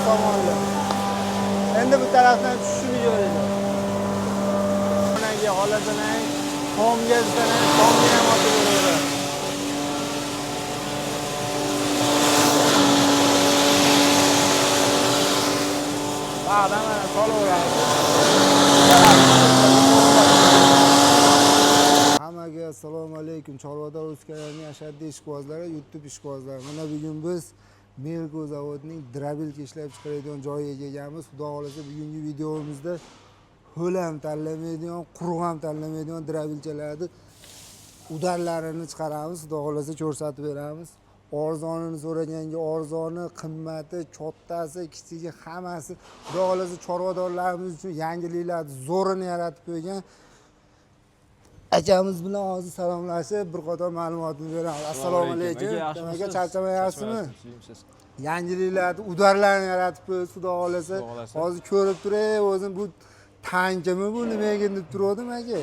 Somonli. Endi bu tarafdan tushishini ko'ringlar. Xonaga xohlasanang, tomga desanang, tomga ham otib beraveradi. Ba'dan mana solaveradi. Hammaga assalomu alaykum. Chorvador o'z kanalining ashaddiy ishqibozlari, YouTube ishqibozlari. Mana bugun biz Melko zavodining дробилка ishlab chiqaradigan joyiga kelganmiz. Xudo xohlasa bugungi videomizda ho'l ham tanlamaydigan, quruq ham tanlamaydigan дробилка larni удар larini chiqaramiz. Xudo xohlasa ko'rsatib beramiz. Arzonini so'raganga arzoni, qimmati, kattasi, kichigi hammasi. Xudo xohlasa chorvadorlarimiz uchun yangiliklarni zo'rini yaratib qo'ygan akamiz bilan hozir salomlashib bir qator ma'lumotni beramiz. Assalomu alaykum. Aka, charchamayapsizmi? Yangiliklarni, удар larni yaratib qo'ydi, xudo xohlasa. Hozir ko'rib turay, o'zim bu tankimi, bu nimaga deb turgandim aka.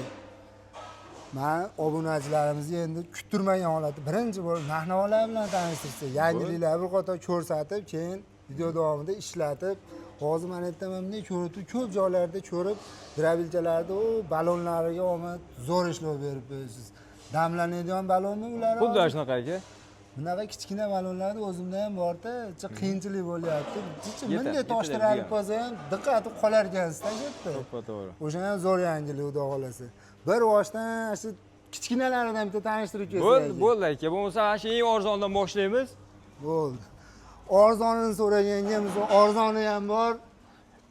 Man obunachilarimizga endi kuttirmagan holatda birinchi bo'lib narx-navolar bilan tanishtirsak, yangiliklar bir qator ko'rsatib, keyin video davomida ishlatib, hozir mana aytaman, bunday ko'rib turib, ko'p joylarda ko'rib, дробилка larda u ballonlariga omad zo'r ishlov berib qo'yasiz. Damlanadigan ballonmi ular? Xuddi shunaqa aka. Bunaqa kichkina ballonlarni o'zimda ham borda, qiyinchilik bo'lyapti. Yetar, Bunday yetar toshtiralib degan. qolsa ham diqqati qolar ekansizda shu yerda. To'ppa to'g'ri. O'shani ham zo'r yangilik, xudo xohlasa. Bir boshdan shu kichkinalaridan bitta tanishtirib ketsak. Bo'ldi, bo'ldi aka. Bo'lmasa mana shu eng arzondan boshlaymiz. Bo'ldi. Arzonini so'raganga misol arzoni ham bor.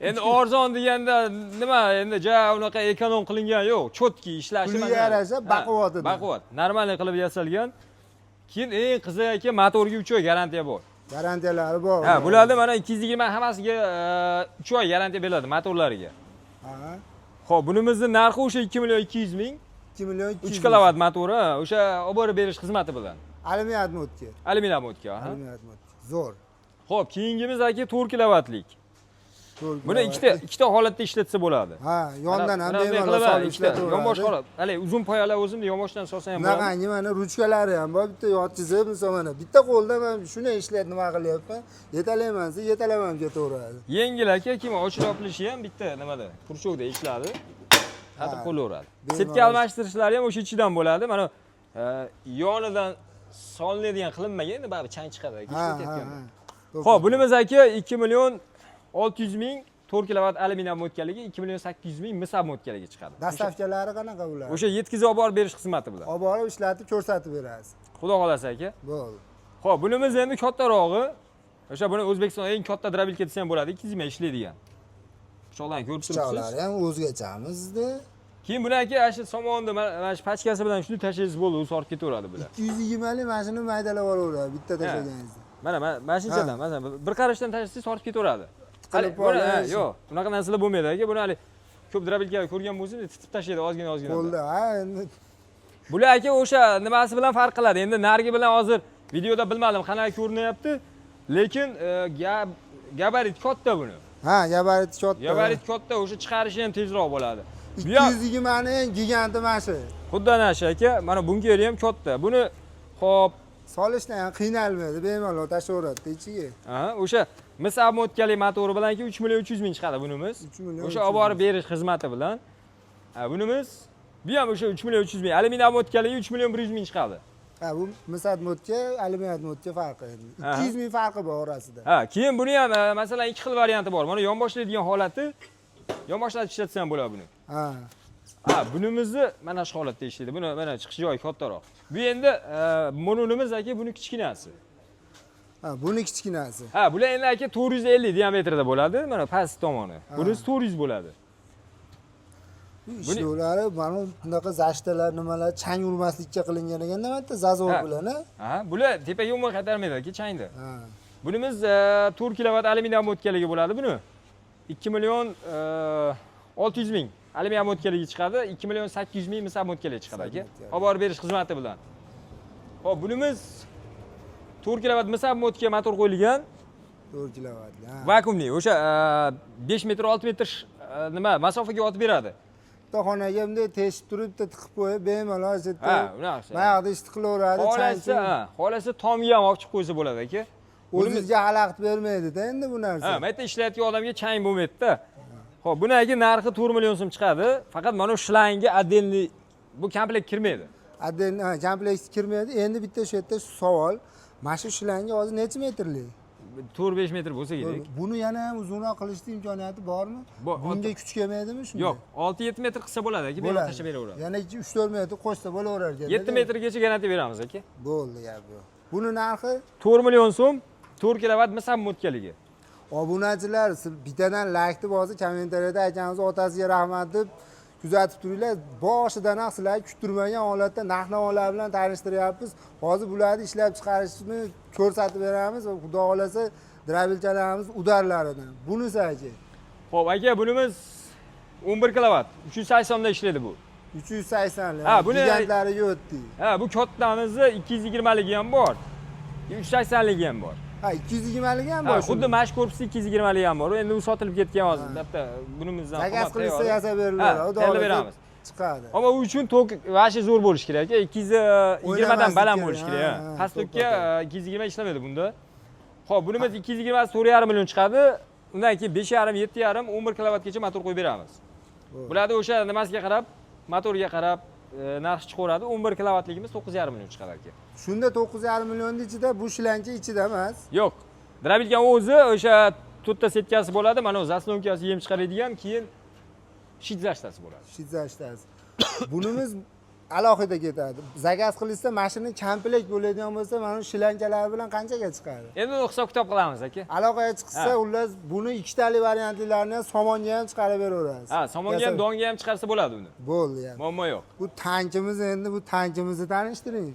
Endi arzon deganda nima, endi ja unaqa эконом qilingan yo'q. Чётко ishlashi Puliga mana. yarasha Ha, baquvvatidan. Baquvvat. Нормальный qilib yasalgan. Keyin eng qizig'i aka, motorga 3 oy garantiya bor. Garantiyalari bor. Ha, bularda mana 220 hammasiga 3 oy garantiya beriladi motorlariga. Ha. Xo'p, bunimizni narxi o'sha 2 million 200 ming. 2 million 200 3 kilovat motori, o'sha olib borib berish xizmati bilan. Alyumin обмотка. Alyumin обмотка, ha. Alyumin обмотка. Zo'r. Xo'p, keyingimiz aka 4 kilovatlik. 4 Buni ikkita holatda ishlatsa bo'ladi. Ha, yondan ham Mana bunday bemalol qilib, solib ikkita ishlataveradi. yonbosh holat. Hali uzun poyalar o'zimda yonboshdan solsa ham bo'ladi. Bunaqangi mana ruchkalari ham bor, bitta yotqizib, misol mana bitta qo'lda man shuni ishlat nima qilyapman, yetalayman desa, yetalamam ketaveradi. Yengil aka, keyin ochib yopilishi ham bitta nimada, крючок da ishladi. Qatib qo'yaveradi. Bemalol. Сетка almashtirishlari ham o'sha ichidan bo'ladi. Mana yonidan solinadigan qilinmagan, endi baribir chang chiqadi aka ishlatayotganda. Xo'p, bunimiz aka 2 million 600 ming 4 kilovat alyumin обмотка ligi, 2 million 800 ming mis обмотка ligi chiqadi. Доставка lari qanaqa ular? O'sha yetkazib olib borib berish xizmati bilan. Olib borib ishlatib ko'rsatib berasiz. Xudo xohlasa aka. Bo'ldi. Xo'p, bunimiz endi kattarog'i. O'sha buni O'zbekistonda eng katta дробилка desa ham bo'ladi, 220 ishlaydigan. Pichoqlarni ko'rib turibsiz. Pichoqlari ham o'zgachami sizda? Keyin buni aka ana shu somonni mana shu pachkasi bilan shuni tashlaysiz bo'ldi, u sorib ketaveradi bular. 220 lik mashina maydalab olaveradi bitta tashlaganingizda. Mana mana shunchadan, masalan, bir qarashdan tashlasangiz sorib ketaveradi. Tiqilib Hali buni, ha, qolish. yo'q, bunaqa narsalar bo'lmaydi aka. Buni hali ko'p дробилка ko'rgan bo'lsangiz, titib tashlaydi ozgina ozgina. Qo'lda, ha, endi Bular aka o'sha nimasi bilan farq qiladi. Endi narigi bilan hozir videoda bilmadim qanaqa ko'rinyapti, lekin габарит katta buni. Ha, габарит katta. Габарит katta, o'sha chiqarishi ham tezroq bo'ladi. Bu ham 220 ning giganti mana shu. Xuddi ana shu aka, mana bunga yeri ham katta. Buni hop, Solishdan ham qiynalmaydi, bemalol tashlayveradi ichiga. Aha, o'sha mis обмотка li motori bilan 3 million 300 ming chiqadi bunimiz. 3 million O'sha 300 olib borib berish xizmati bilan. Ha, bunimiz bu ham o'sha 3 million 300 ming, alyumin обмотка ligi 3 million 100 ming chiqadi. Ha, bu mis обмотка, alyumin обмотка farqi endi. 200 ming farqi bor orasida. Ha, keyin buni ham masalan ikki xil varianti bor. Mana yonboshlaydigan holati, yonboshlatib ishlatsa ham bo'ladi buni. Ha. Ha, bunimizni mana shu holatda ishlaydi. Buni mana chiqish joyi kattaroq. Bu endi bunimiz aka buni kichkinasi. Ha, buni kichkinasi. Ha, bular endi aka 450 diametrda bo'ladi. Mana past tomoni. Bunisi 400 bo'ladi. Bu ishlovlari mana bunaqa защита lar nimalar chang urmaslikka qilingan ekan bitta зазор bilan, ha? Ha, bular tepaga umuman qaytarmaydi aka changni. Ha. Bunimiz 4 kilovat alyumin обмотка ligi bo'ladi buni. 2 million 600 ming alyumin обмотка ligi chiqadi, 2 million 800 ming mis обмотка ligi chiqadi aka. Обмотка. Olib borib berish xizmati bilan. Xo'p, bunimiz 4 kilovat mis обмотка motor qo'yilgan. 4 kilovatli. Ha. Vakuumli, o'sha 5 metr 6 metr nima masofaga otib beradi. Bitta xonaga bunday teshib turib, bitta tiqib qo'yib, bemalol shu yerda Ha, unaqa. mana yoqda ish qilaveradi. Xohlasa, ha, xohlasa tomga ham olib chiqib qo'ysa bo'ladi aka. O'zingizga xalaqit bermaydi-da endi bu narsa. Ha, bu yerda ishlayotgan odamga chang bo'lmaydi-da. Xo'p, buni aka narxi 4 million so'm chiqadi. Faqat mana shu shlangga отдельный bu komplekt kirmaydi. Отдельно komplekt kirmaydi. Endi bitta shu yerda savol. Mana shu shlanga hozir necha metrlik? 4-5 metr bo'lsa kerak. Buni yana ham uzunroq qilishning imkoniyati bormi? Bunga kuch kelmaydimi shunga? Yo'q, 6-7 metr qilsa bo'ladi aka, bemalol tashlab beraveradi. Yana 3-4 metr qo'shsa bo'laverar ekan. 7 metrgacha garantiya beramiz aka. Bo'ldi, gap yo'q. Buni narxi 4 million so'm, 4 kilovat misam mo'tkaligi. Obunachilar bittadan like deb hozir kommentariyada akamiz otasiga rahmat deb kuzatib turinglar. Boshidan sizlarni kuttirmagan holatda narx-navolar bilan tanishtiryapmiz. Hozir bularni ishlab chiqarishni ko'rsatib beramiz va xudo xolasa drabilchalarimiz udarlaridan. Bunisi aka. Xo'p, aka, bunimiz 11 kilovat, 380 da ishlaydi bu. 380. Ha, buni gigantlariga o'tdik. Ha, bu kattamizni 220ligi ham bor. 380ligi ham bor. Ha, 220ligi ham bor. Xuddi mana shu korpusda 220ligi ham bor. Endi u sotilib ketgan hozir. Bitta bunimizdan zakaz qilsa yasab beriladi. Xudo beramiz. Chiqadi. Ammo u uchun tok vashi zo'r bo'lishi kerak aka. 220 dan baland bo'lishi kerak. Past tokka 220 ishlamaydi bunda. Xo'p, bunimiz 220 4,5 million chiqadi. Undan keyin 5,5, 7,5, 11 kilovatgacha motor qo'yib beramiz. Bularda o'sha nimasiga qarab, motorga qarab narx chiqaveradi. 11 kilovatligimiz 9,5 million chiqadi aka. Shunda 9,5 millionning ichida bu shlancha ichida emas. Yo'q. Drabilkan o'zi o'sha to'rtta setkasi bo'ladi, mana u zaslonkasi yem chiqaradigan, keyin shit zashtasi bo'ladi. Shit zashtasi. Bunimiz alohida ketadi. Zakaz qilsa mashina komplekt bo'ladigan bo'lsa, mana shu shlankalar bilan qanchaga chiqadi? Endi uni hisob-kitob qilamiz aka. Aloqaga chiqsa, ular buni ikkitali variantlarini ham somonga ham chiqarib beraverasiz. Ha, somonga ham, donga ham chiqarsa bo'ladi uni. Bo'ldi, ya'ni. Muammo yo'q. Bu tankimiz endi, bu tankimizni tanishtiring.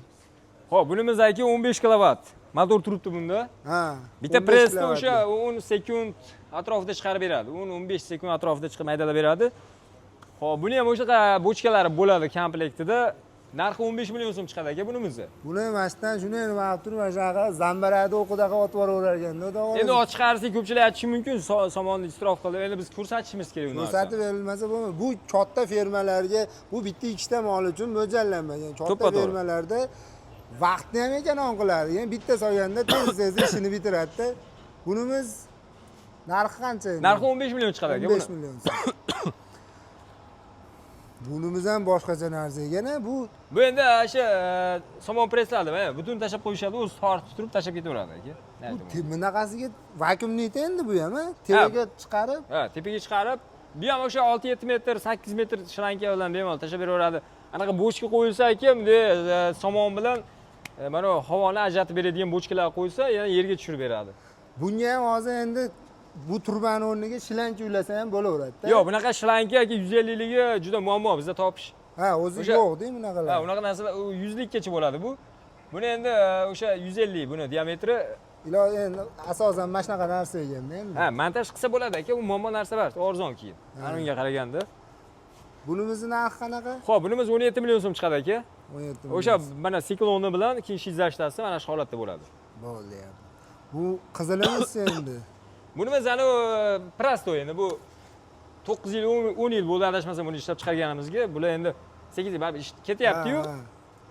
Xo'p, bunimiz aka 15 kilovat. Motor turibdi bunda. Ha. Bitta pressni o'sha 10 sekund atrofida chiqarib beradi. 10-15 sekund atrofida chiqib maydalab beradi. Xo'p, buni ham o'sha bochkalari bo'ladi komplektida. Narxi 15 million so'm chiqadi aka bunimizni. Buni mashdan shuni nima qilib turib, mana shunaqa zambarakni o'qidaqa otib yuborar ekanda. Endi ot chiqarsak ko'pchilik aytishi mumkin, somonni isrof qildi. Endi biz ko'rsatishimiz kerak uni. Ko'rsatib berilmasa bo'lmaydi. Bu katta fermalarga, bu bitta ikkita mol uchun mo'ljallanmagan. Katta fermalarda vaqtni ham ekonom qiladi. Ya'ni bitta solganda tez-tez ishini bitiradi-da. Bunimiz narxi qancha endi? Narxi 15 million chiqadi aka buni. 15 million. Bunimiz ham boshqacha narsa ekan, bu. Bu endi o'sha somon pressladi, mana butun tashlab qo'yishadi, o'zi tortib turib tashlab ketaveradi aka. Bu bunaqasiga vakuumniydi endi bu ham, tepaga chiqarib. Ha, tepaga chiqarib, bu ham o'sha 6-7 metr, 8 metr shlanka bilan bemalol tashlab beraveradi. Anaqa bochka qo'yilsa aka, bunday somon bilan mana havoni ajratib beradigan bochkalar qo'ysa, yana yerga tushirib beradi. Bunga ham hozir endi bu turbani o'rniga shlanka ulasa ham bo'laveradi-da. Yo'q, bunaqa shlanka aka 150 ligi juda muammo bizda topish. Ha, o'zi yo'q-da bunaqalar. Ha, unaqa narsalar 100 likkacha bo'ladi bu. Buni endi o'sha 150 buni diametri. Iloji endi asosan mana shunaqa narsa ekanda endi. Ha, montaj qilsa bo'ladi aka, u muammo narsa emas, arzon keyin. Ana unga qaraganda. Bunimizni narxi qanaqa? Xo'p, bunimiz 17 million so'm chiqadi aka. 17 million. O'sha mana sikloni bilan keyin shizlashtasi mana shu holatda bo'ladi. Bo'ldi ya. Bu qizilimiz endi. Bunimiz ana prostoy endi bu 9 yil, 10 yil bo'ldi adashmasam buni ishlab chiqarganimizga. Bular endi 8 yil baribir ish ketyapti-yu.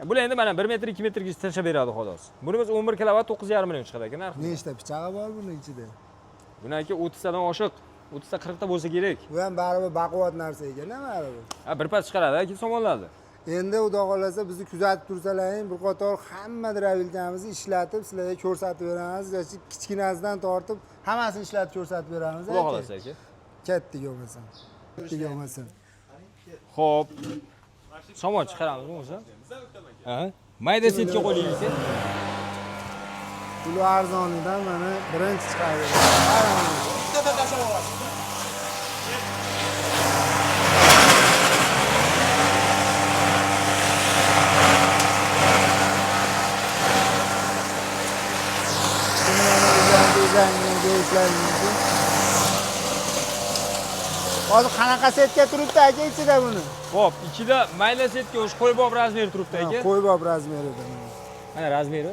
Bular endi mana 1 metr, 2 metrga tashlab beradi xolos. Bunimiz 11 kilovat 9,5 million chiqadi aka narxi. Nechta pichog'i bor buning ichida? Buni aka 30 tadan oshiq, 30 ta 40 ta bo'lsa kerak. Bu ham baribir baquvvat narsa ekan, baribir. Ha, bir pas chiqaradi aka somonlarni. Endi xudo xolasa bizni kuzatib tursalaring, bir qator hamma drabilkamizni ishlatib sizlarga ko'rsatib beramiz. Kichkinasidan tortib hammasini ishlatib ko'rsatib beramiz. Xudo xolasa aka. Katta bo'lmasa. Katta bo'lmasa. Xo'p. Somon chiqaramiz bo'lmasa. Ha. Mayda setka qo'ying aka. Puli arzonidan mana birinchi chiqardi. Bitta tashlab olasiz. Hozir qanaqa setka turibdi aka ichida buni? Xo'p, ichida mayda setka o'sha qo'ybob razmeri turibdi aka. Qo'ybob razmerida. Mana razmeri.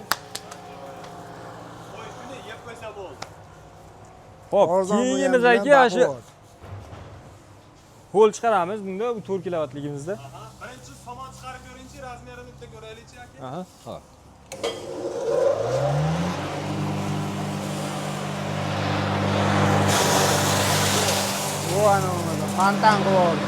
Qo'y shuni yeb qo'ysa bo'ldi. Xo'p, keyingimiz aka shu ho'l chiqaramiz bunda bu 4 kilovatligimizda. Birinchi somon chiqarib ko'ringchi, razmerini bitta ko'raylikchi aka. Aha, xo'p. ana bo'lmasa, fontan qilib oldi.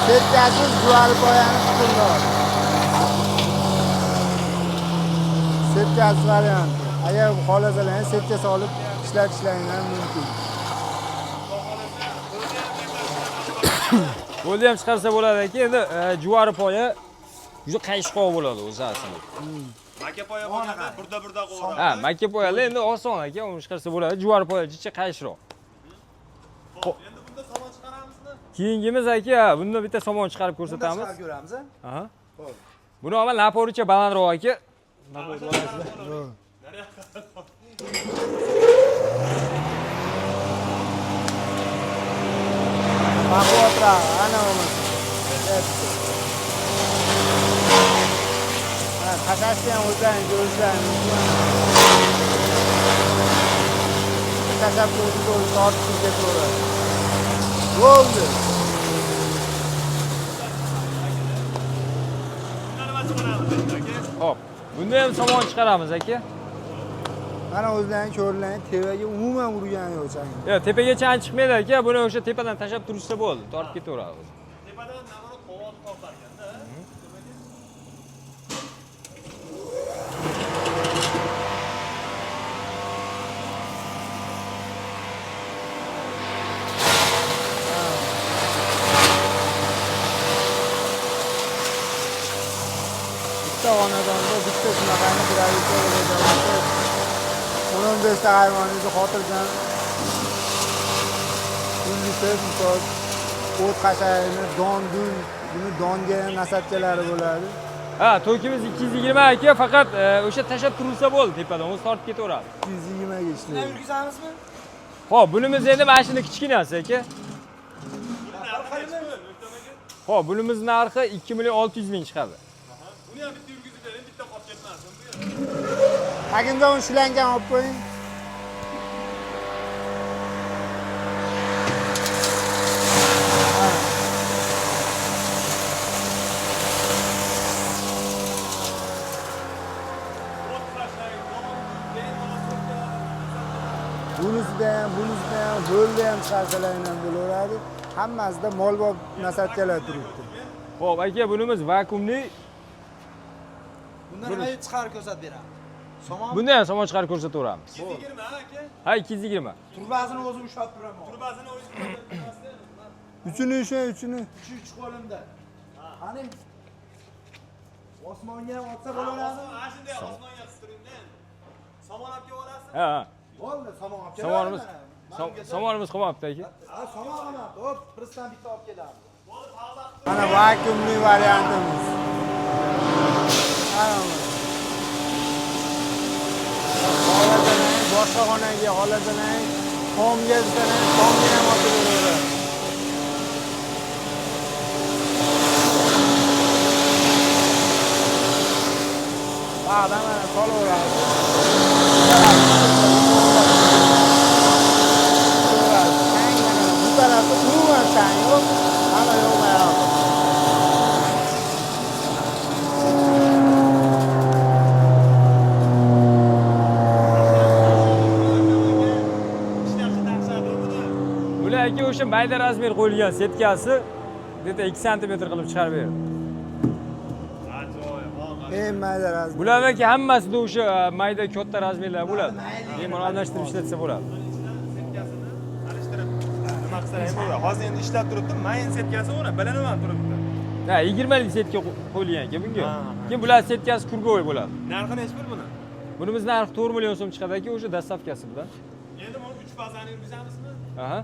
Setkasiz juvari poyani tutildi. Setkasiz varianti. Agar xohlasalar setka solib ishlatishlaring ham mumkin. Bo'ldi ham chiqarsa bo'ladi aka. Endi juvari poya juda qayishqoq bo'ladi o'zi aslida. Maka poya bo'lganda burda-burda qo'yadi. Ha, maka poyalar endi oson aka, uni chiqarsa bo'ladi. Juvari poya jicha qayishroq. Endi bunda somon chiqaramizmi? Keyingimiz aka, bunda bitta somon chiqarib ko'rsatamiz. Chiqarib ko'ramiz. Aha. Xo'p. Buni avval naporicha balandroq aka. Baquvvatroq, ana bo'lmasa. Ha, tashlashni ham o'zlaring ko'rishlaring mumkin. Tashlab qo'yib, o'zi tortib ketaveradi. Bo'ldi. Xo'p, bunda ham somon chiqaramiz aka. Mana o'zlaring ko'rilaring, tepaga umuman urgani yo'q chang. Yo'q, tepaga chang chiqmaydi aka, buni o'sha tepadan tashlab turishsa bo'ldi, tortib ketaveradi o'zi. Tepadan naborot qovog'i tortar ekanda. Bitta xonadonda bitta shunaqangi dravika bo'ladi. 10-15 ta hayvoningizni xotirjam yurgizib, misol o't qashayini, don, dun, buni donga ham nasabchalari bo'ladi. Ha, to'kimiz 220 aka, faqat o'sha tashlab turilsa bo'ldi tepadan, o'zi tortib ketaveradi. 220 ga ishlaydi. Yurgizamizmi? Xo'p, bunimiz endi mana shuni kichkinasi aka. Xo'p, bunimiz narxi 2 600 000 chiqadi. Buni ham bitta yurgizib bering, bitta qolib ketmasin bu. Hakimjon, shlangan olib qo'ying. Bunisida ham, bunisida ham, ho'lda ham chiqarsalar ham bo'laveradi. Hammasida molbob nasabchalar turibdi. Xo'p, aka, bunimiz vakuumli. Bundan nima chiqarib ko'rsatib beramiz? Somon. Bunda ham somon chiqarib ko'rsataveramiz. 220 aka. Ha, 220. Turbasini o'zim ushlab turaman. Turbasini o'zingiz ushlab turasiz. Uchini ushlang, uchini. Uch qo'limda. Qani? Osmonga ham otsa bo'laveradi. Mana shunday osmonga qistirib-da. Somon olib kelib olasiz. Ha, ha. Bo'ldi, somon olib kelamiz. Somonimiz qolmabdi aka. Ha, somon qolmabdi. Hop, prisdan bitta olib kelamiz. Mana vakuumli variantimiz. Mana boshqa xonaga, xohlasanang, tomga desanang, tomga ham otib beraveradi. Bag'dan mana solaveradi. Bu tarafda umuman chang yo'q, hamma yo'q bayoq. Bular aka o'sha mayda razmer qo'yilgan setkasi bitta 2 sm qilib chiqarib berdi. Eng mayda razmer. Bular aka hammasida o'sha mayda katta razmerlar bo'ladi. Bemalol almashtirib ishlatsa bo'ladi. Setkasini alishtirib nima qilsa ham bo'ladi. Hozir endi ishlab turibdi, mayin setkasi uni bilinaman turibdi. Ha, 20 lik setka qo'yilgan aka bunga. Keyin bular setkasi kurgoy bo'ladi. Narxi nechi pul buni? Bunimiz narxi 4 million so'm chiqadi aka, o'sha dastavkasi bilan. Endi buni 3 fazani yurgizamizmi? Aha.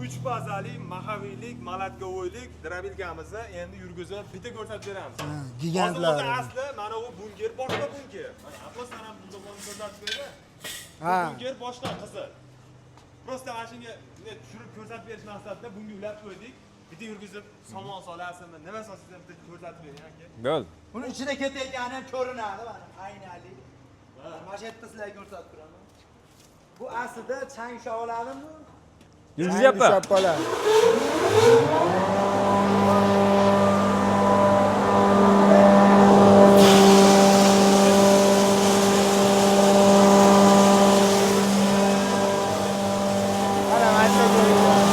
3 fazali, mahaviylik, malatgovoylik drabilkamizni endi yurgizib bitta ko'rsatib beramiz. Gigantlar. Hozir asli mana bu bunker boshqa bunker. Mana Abbos ham bu ko'rsatib berdi. Ha. Bunker boshqa qizil. Prosta mana shunga tushirib ko'rsatib berish maqsadida bunga ulab qo'ydik. Bitta yurgizib somon solasizmi, nima solsangiz bitta ko'rsatib bering aka. Bo'ldi. Buni ichida ketayotgani ham ko'rinadi mana, aynali. Mana shu yerda sizlarga ko'rsatib turaman. Bu aslida chang ushlab oladimi bu? Yurgizyapman. Ushlab qoladi. Mana mana ko'ringlar.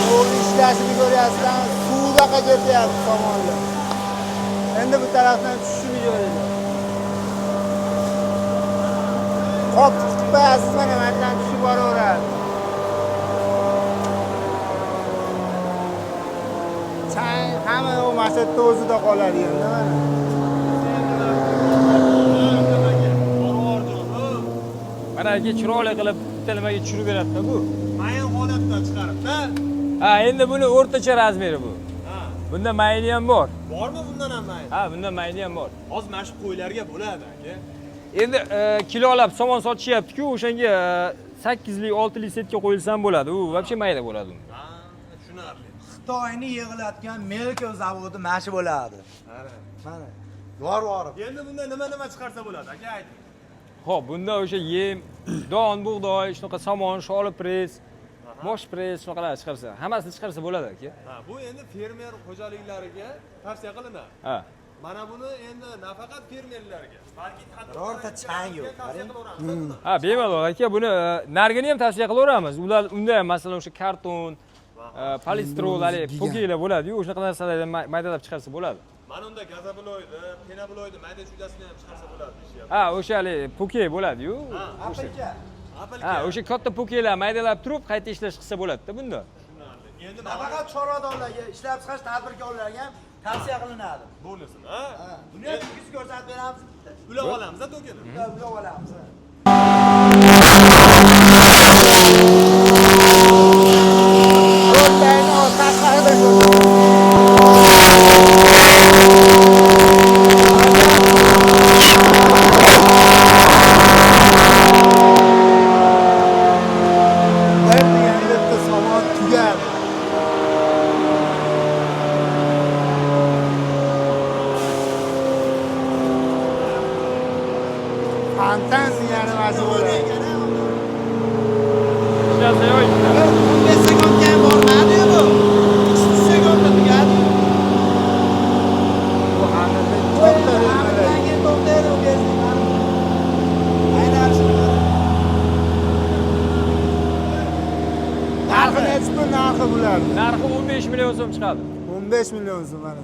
To'g'ri ishlashini ko'ryapsizlar. Suvdaqa ketyapti tomonlar. Endi bu tarafdan tushishini ko'ringlar. Qop tutib qo'yasiz, mana bundan tushib boraveradi. Chang hamma u masjidda o'zida qoladi endi mana. Mana aka chiroyli qilib bitta nimaga tushirib beradi-da bu. Mayin holatdan chiqarib-da. Ha, endi buni o'rtacha razmeri bu. Ha. Bunda mayli ham bor. Bormi bundan ham mayin? Ha, bunda mayli ham bor. Hozir mana shu qo'ylarga bo'ladi aka. Endi kilolab somon sotishyapti-ku, o'shanga 8lik, 6lik setka qo'yilsa ham bo'ladi. U вообще mayda bo'ladi unda. Ha, tushunarli. Xitoyni yig'ilayotgan Melko zavodi mana shu bo'ladi. Mana. Yor-yorib. Endi bundan nima-nima chiqarsa bo'ladi aka ayting. Xo'p, bunda o'sha yem, don, bug'doy, shunaqa somon, sholi press, mosh press shunaqalar chiqarsa, hammasini chiqarsa bo'ladi aka. Ha, bu endi fermer xo'jaliklariga tavsiya qilinadi. Ha. Mana buni endi nafaqat fermerlarga, balki Birorta chang yo'q, tavsiya qilaveramiz. Ha, bemalol aka, buni nargini ham tavsiya qilaveramiz. Ular unda ham masalan o'sha karton, polistrol, haligi pokeylar bo'ladi-yu, o'shunaqa narsalarni maydalab chiqarsa bo'ladi. Mana unda gazabiloyni, penabiloyni mayda chuydasini ham chiqarsa bo'ladi deyishyapti. Ha, o'sha haligi pokey bo'ladi-yu. Apilka. Ha, o'sha katta pokeylar maydalab turib qayta ishlash qilsa bo'ladi-da bunda. Tushunarli. Endi Nafaqat chorvadorlarga, ishlab chiqarish tadbirkorlarga ham tavsiya qilinadi. Bo'lisini, ha? Ha, buni ham yurgizib ko'rsatib beramiz bitta. Ulab olamiz tokeni. Ulab olamiz. To'rttayini tashqarida ko'rdim. Bir deganda bitta somon tugadi. Fontan degani mana shu bo'ladi. Ishlasa yo'q. 15 sekundga ham bormadi-yu bu. 2 sekundda tugadi. Bu xamirda katta Xamirdan keyin to'xtaydi u benzin. Aynan shuni. Narxi nechi pul narxi bularni? Narxi 15 million so'm chiqadi. 15 million so'm mana.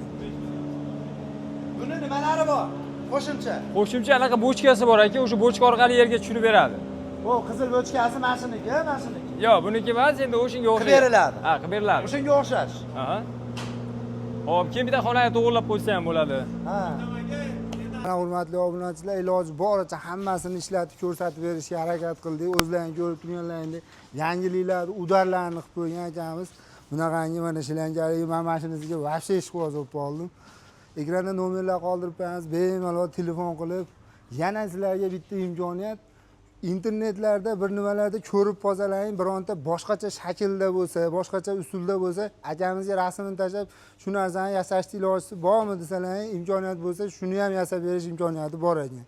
Buni nimalari bor? Qo'shimcha. Qo'shimcha anaqa bochkasi bor aka, o'sha bochka orqali yerga tushirib beradi. Bu qizil bochkasi mana shuniki, mana shuniki. Yo'q, buniki emas, endi o'shanga o'xshaydi. Qilib beriladi. Ha, qilib beriladi. O'shanga o'xshash. Aha. Xo'p, keyin bitta xonaga to'g'irlab qo'ysa ham bo'ladi. Ha. Mana hurmatli obunachilar, iloji boricha hammasini ishlatib ko'rsatib berishga harakat qildik. O'zlaring ko'rib turganlaringdek yangiliklarni, udarlarni qilib qo'ygan ekanmiz. Bunaqangi mana shilangalik men mashinasiga вообще ishqiboz bo'lib qoldim. Ekranda nomerlar qoldirib qo'yamiz, bemalol telefon qilib, yana sizlarga bitta imkoniyat, internetlarda bir nimalarda ko'rib qolsalaring, bironta boshqacha shaklda bo'lsa, boshqacha usulda bo'lsa, akamizga rasmini tashlab, shu narsani yasashni ilojisi bormi desalaring, imkoniyat bo'lsa, shuni ham yasab berish imkoniyati bor ekan.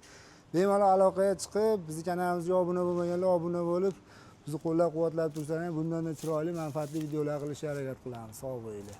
Bemalol aloqaga chiqib, bizni kanalimizga obuna bo'lmaganlar obuna bo'lib, bizni qo'llab-quvvatlab tursalaring, bundan da chiroyli, manfaatli videolar qilishga harakat qilamiz. Sog' bo'linglar.